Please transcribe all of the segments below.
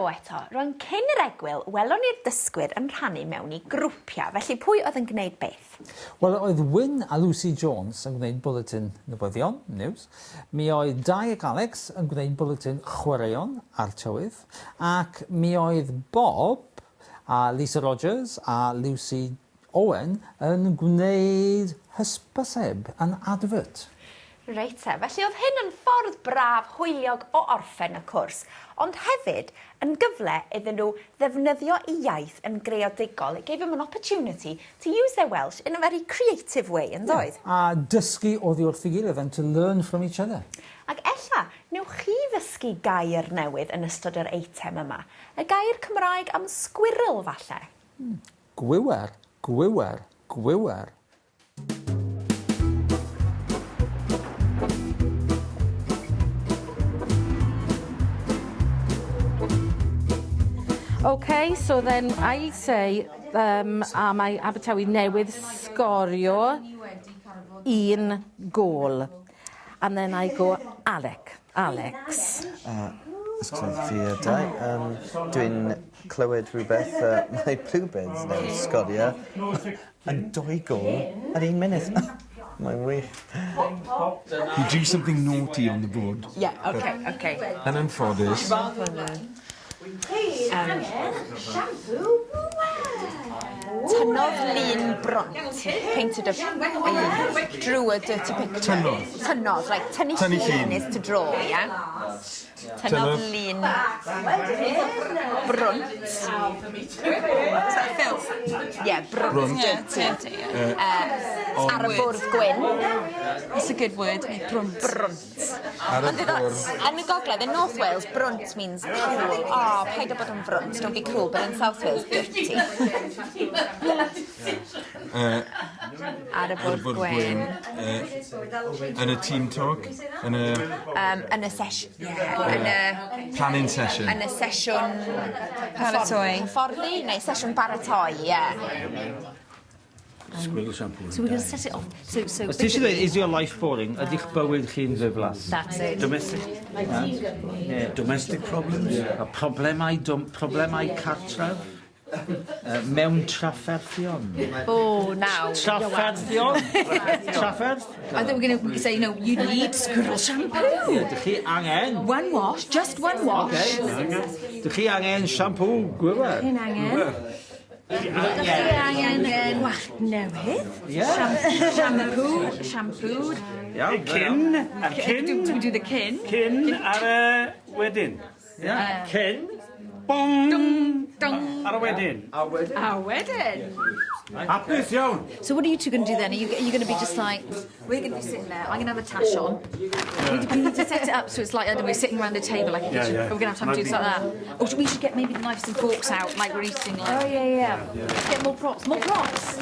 Helo eto. Rwan cyn yr egwyl, welon ni'r dysgwyr yn rhannu mewn i grwpiau, felly pwy oedd yn gwneud beth? Wel, oedd Wyn a Lucy Jones yn gwneud bwletin newyddion, news. Mi oedd Dai ac Alex yn gwneud bwletin chwaraeon a'r tywydd, ac mi oedd Bob a Lisa Rogers a Lucy Owen yn gwneud hysbyseb, an advert. Reit te, felly oedd hyn yn ffordd braf hwyliog o orffen y cwrs, ond hefyd yn gyfle iddyn nhw ddefnyddio eu iaith yn greadigol, it gave them an opportunity to use their Welsh in a very creative way, yn doedd? A dysgu oddi wrth ei gilydd and to learn from each other. Ac ella, newch chi ddysgu gair newydd yn ystod yr eitem yma. Y gair Cymraeg am squirrel falle? Gwiwer, gwiwer, gwiwer. Ok, so then I'll say um, a mae Abertawe newydd sgorio un gôl. And then I go Alec, Alex. Uh, Ysgrifennu fi a Dai. Um, Dwi'n clywed rhywbeth, uh, mae Bluebirds newydd sgorio yn dwy gôl ar un munud. Mae'n wych. He drew something naughty on the board. Yeah, okay, okay. Yn anffodus. Tynnodd lun brwnt. Painted a drew a dirty picture. Tynnodd. Tynnodd, like tynnu Tynnu llun llun. is to draw, yeah? Tynnodd lun brwnt. Is that filth? Yeah, brwnt. Brwnt. Dirty. Yeah. Ar y bwrdd gwyn. That's a good word, brwnt. Brwnt. Ar y Ond ddiddor- bwrdd. Yn y gogledd, in North Wales, brwnt means cruel. Oh, paid â bod yn frwnt, don't be cruel, but in South Wales, dirty. Ar y bwrdd gwyn. Yn y team talk? Yn y... Yn y sesh- ie, yn y... Planning session. Yn y sesiwn... Paratoi. Hyfforddi neu sesiwn baratoi, ie. Squirrel shampoo. So we're going to set it off. So, so Os ti eisiau dweud, is your life boring? Ydy'ch bywyd chi'n ddiflas? That's it. Domestic... Yeah. Domestic problems? Yeah. A problemau, dom, problemau cartref? Mewn trafferthion. Oh, now. Trafferthion? Trafferth? I think we're going to say, no, you need squirrel shampoo. Ie, dych chi angen. One wash, just one wash. Okay. Dych chi angen shampoo gwyfer. Chi'n angen. Dych chi angen gwallt newydd. Ie. Shampoo, shampoo. Iawn. Cyn, a'r cyn. Do we do the cyn? Cyn ar y wedyn. Ie. Cyn. Bong! Dong, dong. Ar y wedyn. A wedyn. A wedyn. Hapus iawn. So what are you two going to do then? Are you, are you going to be just like, we're going to be sitting there, I'm going to have a tash on. We, we need to set it up so it's like, I don't know, we're sitting around a table like a kitchen. Yeah, yeah. We're going to have time to do something like that. Or we should get maybe the knives and forks out, like we're eating like... Oh, yeah, yeah. yeah. Get more props, more props!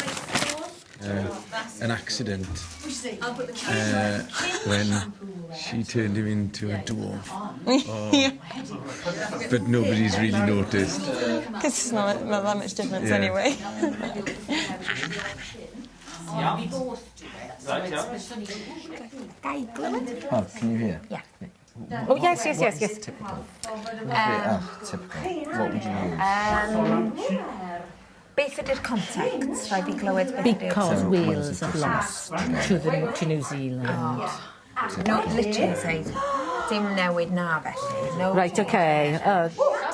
An accident when she turned him into a dwarf. Oh. But nobody's really noticed. Cos it's not, not that much difference Yeah. anyway. Ga i glywed? Oh, can you hear? Yeah. Oh, yes, yes, yes, yes. Typical. Ah, typical. What would you use? Beth ydy'r context? Rhaid fi glywed beth ydy'r... Because So, Wales have lost to, the, to New Zealand. No, literally say, dim newid na felly. No Right, okay.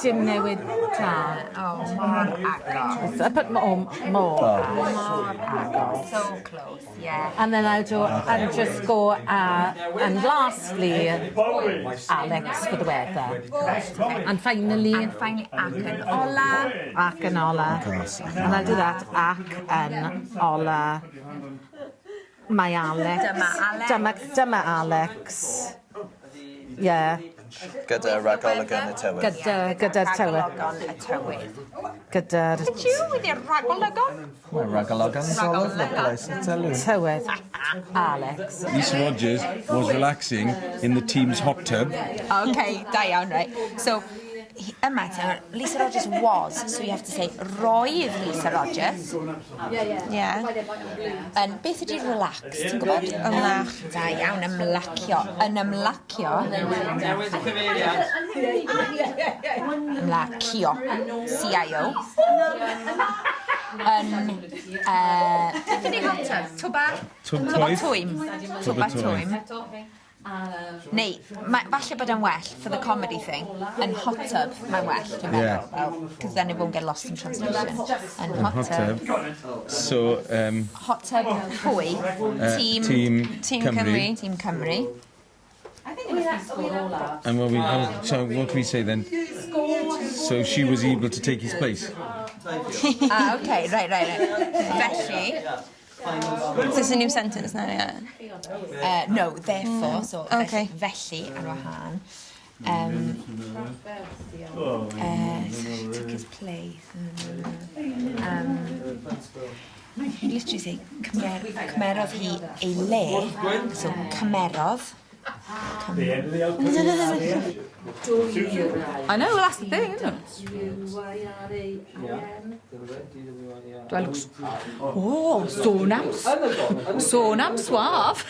Dim newid na. Oh, mor agos. I put more, more. Mor agos. So close, yeah. And then I'll do, and just go, and lastly, Alex for the weather. And finally, And finally, ac yn ola. ac yn ola. And I'll do that, ac yn ola. Mae Alex. Dyma Alex. Dyma, dyma Alex. Yeah. Gyda rhagolygon y tywydd. Gyda, gyda'r tywydd. Rhagolygon y tywydd. Gyda'r Did you with your rhagolygon? Mae rhagolygon's all over the place, I tell you. tywydd. Alex. Lisa Rogers was relaxing in the team's hot tub. Okay, da iawn, right. So, Yma, Lisa Rogers was, so you have to say roedd Lisa Rogers. Yeah. Yn, beth ydy relax, ti'n gwybod? Ymlach. Da iawn, ymlacio. Yn ymlacio. Ymlacio. C-I-O. Yn, beth ydy hot tub? Twba? Twba twym. Twba twym. Neu, mae, falle bod e'n well for the comedy thing. Yn hot tub, mae'n well, dwi'n meddwl. Yeah. Fel, 'cause then it won't get lost in translation. Yn hot, Hot tub. So, Hot tub pwy? Tîm... Tîm Tîm Cymru. Cymru. Tîm Cymru. And what we, how, so what can we say then? So she was able to take his place. Ah, okay, right. Felly, Is this a new sentence now, yeah? No, therefore, so Okay. felly, ar wahân. So she took his place. You literally say, cymerodd hi ei le, so cymerodd. I know, well, that's the thing, isn't it? Do I look... Oh, sôn am... Sôn am suave.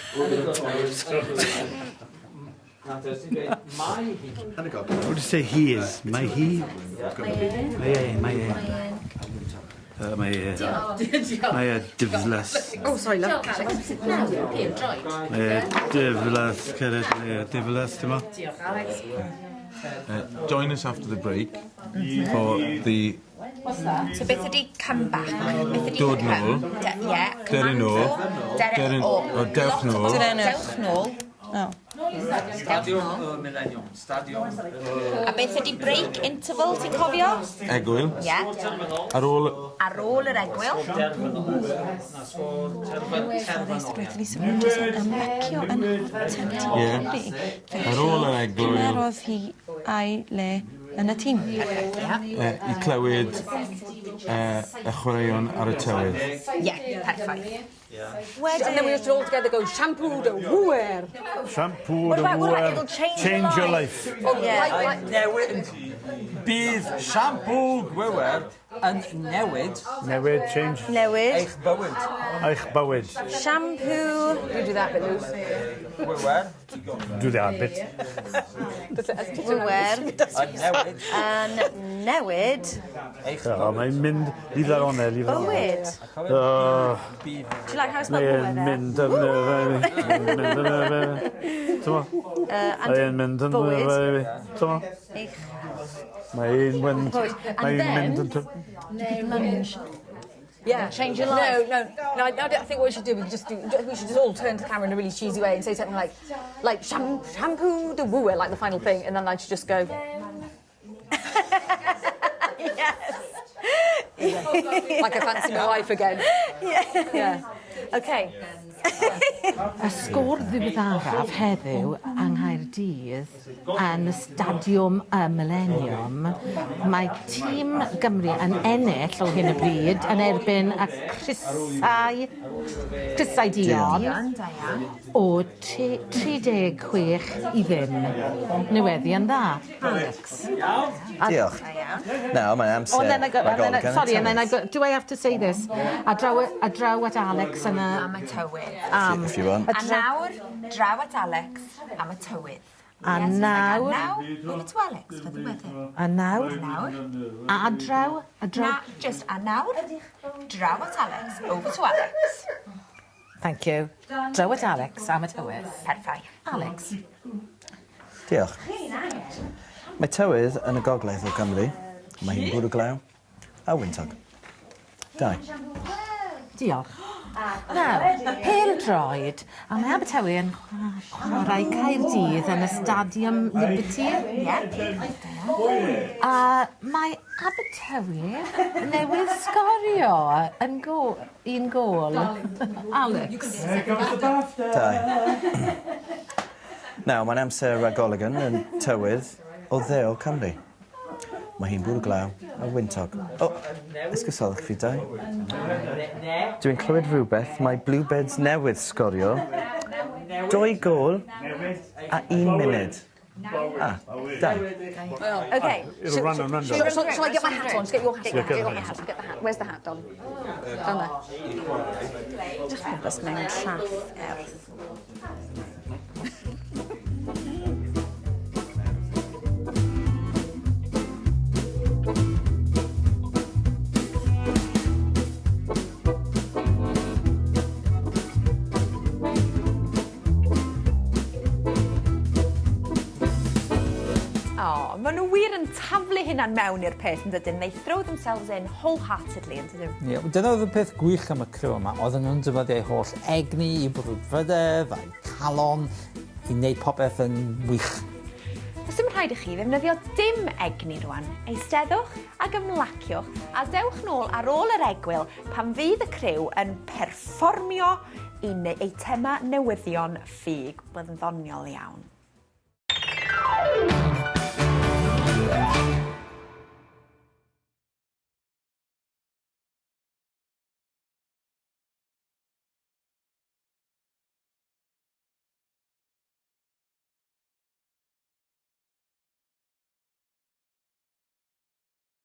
What do you say he is? Mae hi? Mae e, mae e. Mae e. Mae e diflas. Oh, sorry, love. Mae e diflas, cyrraedd, mae e diflas, ti'n mo? Join us after the break for the So beth ydy come back? Beth ydy Dod come? nôl. Ie. Dere nôl. Dere Dere- o. o, dewch Lot o nôl. bobl. Dere nôl. Dewch nôl. Oh. Stadiwm y Millennium. Stadiwm. A beth ydy break interval, ti'n cofio? Egwyl. Ie. Ar ôl Ar ôl yr egwyl. Roedd Lisa Rogers yn ymlacio yn hot tub Tîm Ie. Cymru. Ar ôl yr egwyl. Cymerodd hi ei le yn y tîm. I clywed y chwaraeon ar y tywydd. Ie, perffaith. And then we just all together go, shampoo the wooer. Shampoo What the about, what about wooer. it'll change, Change your life. Oh, yeah. Newid. Bydd shampoo gwywer yn newid Newid, change. Newid. eich bywyd. Eich bywyd. Shampoo. You do that bit, Luce. Gwywer Do that bit. Wooer. yn newid Yn newid. eich O, mae'n mynd, leave that on there, leave that on there. Bywyd. Oh, Do you like how I spelled mae'n wooer there? mynd yn nerfau fi. Mae'n mynd yn nerfau fi. Ti'n mo? Mae'n mynd yn bywyd. nerfau fi. Ti'n mo? Eich Mae'n mynd, bywyd. And mae'n then, mynd yn... Yeah. Change your life. No. I think what we should do, we should just all turn to the camera in a really cheesy way and say something like shampoo the wooer, like the final thing, and then I should just go. Yes. Like I fancy my wife again. Yeah. Yeah. Okay. Y sgôr ddiweddaraf heddiw yng Nghaerdydd yn y Stadiwm y Millennium, mae tîm Gymru yn ennill o hyn o bryd yn erbyn y Crysau Duon Duon, da iawn. o 36-0. Newyddion dda. Alex. Diolch. Nawr, mae'n amser. Oh, and then I go, and then I, rhagolygon y sorry, and then I tywydd. go, do I have to say this? A draw at Alex yn y... Am y tywydd. If you want. A nawr, draw at Alex am y tywydd. A Yes, nawr... A nawr, over to Alex for the weather. A nawr... Nawr. A draw, a draw... Na, just a nawr, draw at Alex, over to Alex. Thank you. Draw at Alex am y tywydd. Perffaith. Alex. Diolch. Mae tywydd yn y gogledd o Gymru. Mae hi'n bwrw glaw a wyntog. Dau. Diolch. Nawr, pêl-droed, a mae Abertawe yn chwarae Caerdydd yn y Stadiwm Liberty. A mae Abertawe newydd sgorio yn un gôl. Alex. Dau. Nawr, mae'n amser rhagolygon yn tywydd o dde o Cymru. Mae hi'n bwrw glaw a wyntog. O, esgusodwch fi dau. Dwi'n clywed rhywbeth, mae Bluebirds newydd sgorio. 2 gôl a 1 munud. Ah, dau. Okay. It'll run and run. Shall, shall, shall I get my hat on? Just get your hat on. Yeah, get Get your the hat hat. on. Get the hat. Where's the hat, Don? Down there. Dechrau mewn trafferth. O, maen nhw wir yn taflu hynna'n mewn i'r peth yn dydyn. They throw themselves in wholeheartedly yn dydyn. Ie, yeah, dyna oedd y peth gwych am y criw yma. Oedden nhw'n defnyddio eu holl egni i brwdfrydedd a'i calon i wneud popeth yn wych. Does dim rhaid i chi ddefnyddio dim egni rwan. Eisteddwch ac ymlaciwch a dewch nôl ar ôl yr egwyl pan fydd y criw yn perfformio i eitemau newyddion ffug. Bydd yn ddoniol iawn.